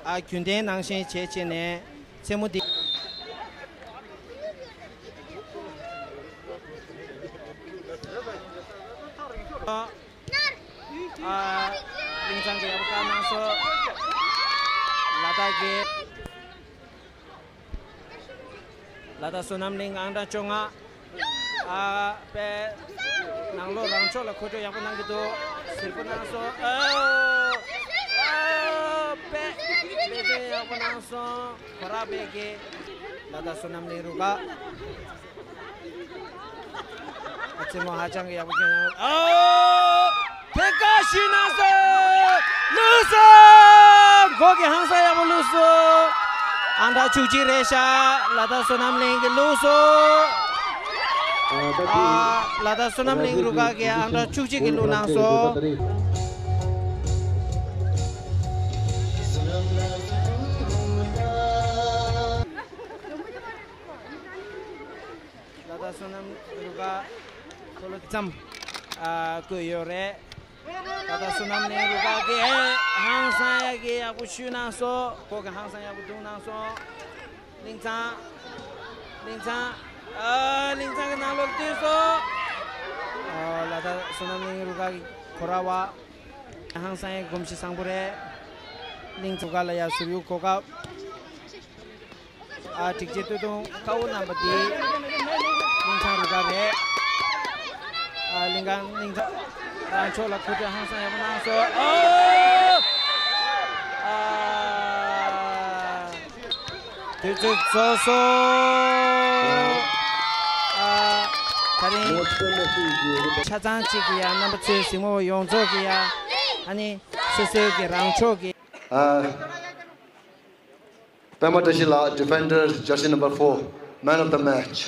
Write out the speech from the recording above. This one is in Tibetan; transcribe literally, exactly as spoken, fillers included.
ཨ་རྒྱུན་ལྡན་ནང་བཞིན་བྱས་བྱས་ནས་མཚན་མོ་འདི། ཨ་གླིང་ཚང་གི་ཡག་པོ་བཀག་གནང་སོང་། ལ་དྭགས་ཀྱི། ལ་དྭགས་བསོད་ནམས་གླིང་ཨང་གྲངས་བཅོ་ལྔ། ཨ་པད། ནང་ལོགས་རང་ཕྱོགས་ལ་མཁོ་སྤྲོད་ཡག་པོ་གནང་གི་འདུག་གཟིགས་པོ་གནང་སོང་། ཨོ། ཨོ་པད། དཔེ་མཚོན་ཡག་པོ་གནང་སོང་། གོ་ར་པད་ཀྱི། ལ་དྭགས་བསོད་ནམས་གླིང་རུ་ཁག་ཨ་རྩེད་མོ་ཧ་ཅང་གི་ཡག་པོ་སྐྱོན་ཡོད། ཨོ། ཐད་ཀར་ཞུས་གནང་སོང་། བླུགས་སོང་། འགོག་གི་ཧང་སང་ཡག་པོ་བླུགས་སོང་། ཨང་གྲངས་བཅུ་གཅིག་རེད་ཤག་ལ་དྭགས་བསོད་ནམས་གླིང་གིས་བླུགས་སོང་། ཨ་ལ་དྭགས་བསོད་ནམས་གླིང་རུ་ཁག་གིས་ཨང་གྲངས་བཅུ་གཅིག་གིས་བླུགས་གནང་སོང་། ལ་དྭགས་བསོད་ནམས་རུ་ཁག་ཁོ་ལོ་ཙམ་ཨ་བཀོད་ཡོད་རེད། ད་ལྟ་བསོད་ནམས་གླིང་རུ་ཁག་གིས་ཧང་སང་ཡག་གི་ཡག་པོ་ཞུས་གནང་སོང་། ཁོ་གི་ཧང་སང་ཡག་པོ་བརྡུངས་གནང་སོང་། གླིང་ཚང་། གླིང་ཚང་། ཨ་གླིང་ཚང་གི་ནང་ལོགས་བཏོན་སོང་། ཨ་ལ་དྭགས་བསོད་ནམས་གླིང་རུ་ཁག་གི་གོ་ར་བ། ཧང་སང་ཡག་གོམས་གཤིས་བཟང་པོ་རེད། གླིང་ཚང་ག་ལ་ཡ་ཟུར་ཡུག་གོ་སྐབས། ཨ་སྒྲིག་ཆས་སྟོད་ཐུང་དཀར་པོ་རྣམ་པ་འདི་གླིང་ཚང་རུ་ཁག་རེད། ཨ་གླིང་ཁང་གླིང་ཚང་རང་ཕྱོགས་ལ་མཁོ་སྤྲོད་ཧང་སང་ཡག་པོ་གནང་སོང་། ཨོ། ཨ་དུས་ཚོད་རྫོགས་སོང་། ཨ་ད་རིང་ཆ་ཚང་གཅིག་གི་ཡ་རྣམ་པ་ཚོའི་གཟིགས་མོ་ཡོངས་རྫོགས་ཀྱི་ཡ་ཨ་ནི་སོ་སོའི་གི་རང་ཕྱོགས་ཀྱི། ཨ། པད་མ་བཀྲ་ཤིས་ལགས། Defender, jersey number four, man of the match.